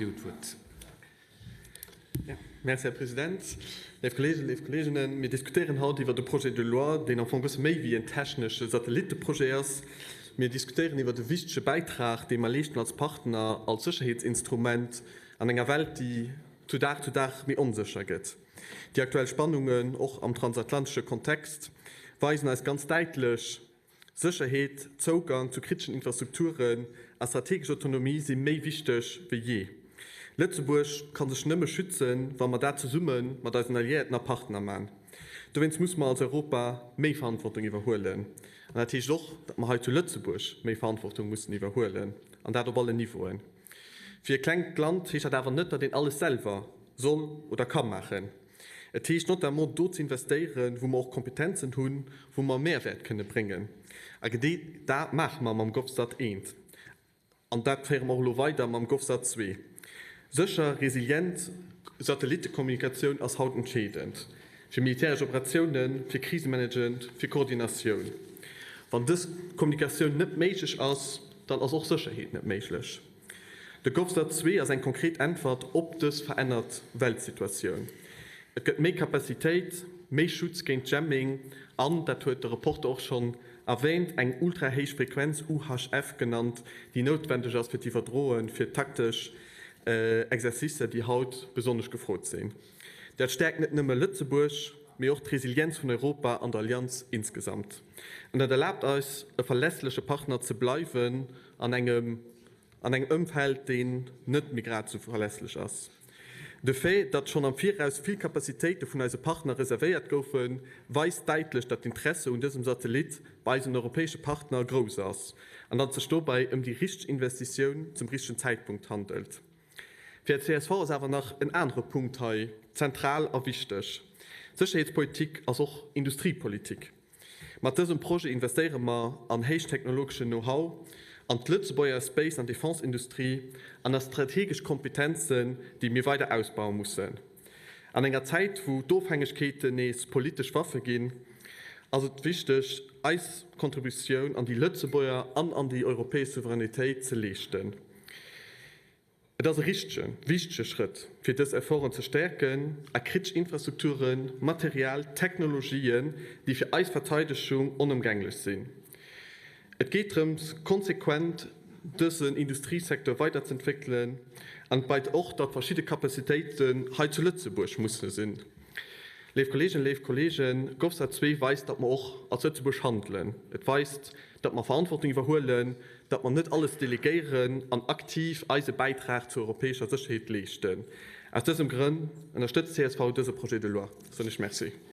Dir hutt d'Wuert. Merci, Här President. Léif Kolleegen, léif Kolleeginnen, mir diskutéieren haut iwwert e Projet de loi, deen am Fong e bësse méi wéi en technesche Satellitteprojet ass. Mir diskutéieren iwwert e wichtege Bäitrag, dee mer leeschten als Partner, als Sécherheetsinstrument an enger Welt, déi zu Dag zu Dag méi onsécher gëtt. Déi aktuell Spannungen, och am transatlantesche Kontext, weisen eis ganz däitlech, Sécherheet, Zougang zu kriteschen Infrastrukturen a strategesch Autonomie si méi wichteg wéi jee. Lëtzebuerg ka sech nëmme schützen, wa mer dat zesumme mat eisen Alliéierten a Partner man. Dowéinst musse mer als Europa méi Verantwortung iwwerhuelen. An dat heescht och, datt mer hei zu Lëtzebuerg méi Verantwortung mussen iwwerhuelen, an dat op allen Niveauen. Fir e klengt Land heescht dat awer net, datt een alles selwer soll oder ka maachen. Et heescht notamment do ze investéieren, wou mer och Kompetenzen hunn, wou mer Mehrwäert kënne bréngen. A genee dat maache mer mam GovSat I. An dat féiere mer och elo weider mam GovSat ii. Sécher, resilient Satellittekommunikatioun ass haut entscheedend fir militäresch Operatiounen, fir Krisemanagement, fir Koordinatioun. Wann dës Kommunikatioun net méiglech ass, dann ass och Sécherheet net méiglech. De GovSat ii ass eng konkret Äntwert op dës verännert Weltsituatioun. Et gëtt méi Capacitéit, méi Schutz géint Jamming an, dat huet de Reporter och schonn erwähnt, eng ultrahéich Frequenz, UHF genannt, déi noutwendeg ass fir d'Iwwerdroe fir taktesch Exercicer, déi haut besonnesch gefrot sinn. Dat stäerkt net nëmme Lëtzebuerg, mee och d'Resilienz vun Europa an der Allianz insgesamt. An dat erlaabt eis, e verlässleche Partner ze bleiwen an engem an engem Ëmfeld, deen net méi grad esou verlässlech ass. De Fait, datt schonn am Viraus vill Capacitéite vun eise Partner reservéiert goufen, weist däitlech, datt d'Interesse un dësem Satellit bei eisen europäesche Partner grouss ass an datt et sech dobäi ëm déi richteg Investitioun zum richtegen Zäitpunkt handelt. Fir csv ass awer nach en anere Punkt hei zentral a wichteg, Sécherheetspolitik ass och Industriepolitik. Mat dësem Projet investéiere mer an héichtechnologeschen Know-how, an d'Lëtzebuerger Space an Defense-Industrie an a strategesch Kompetenzen, déi mir weider ausbaue mussen. An enger Zäit, wou d'Ofhängegkeeten nees politesch Waffe ginn, ass et wichteg, eis Contributioun an déi Lëtzebuerger an an déi europäesch Souveränitéit ze leeschten. Et ass e richtegen, wichtege Schrëtt, fir dës Efforten ze stäerken a kritesch Infrastrukturen, Material, Technologien, déi fir eis Verteidegung onëmgänglech sinn. Et geet drëms, konsequent dësen Industriesecteur weiderzentwéckelen an et beid och, datt verschidde Capacitéiten hei zu Lëtzebuerg musse sinn. Léif Kolleeginnen, léif Kolleegen, GovSat ii weist, datt mer och als Lëtzebuerg handelen. Et weist, datt mer Verantwortung iwwerhuelen, datt mer net alles delegéieren an aktiv eise Bäitrag zur europäescher Sécherheet leeschten. Aus dësem Grënn ënnerstëtzt csv dëse Projet de loi. Soen ech Merci.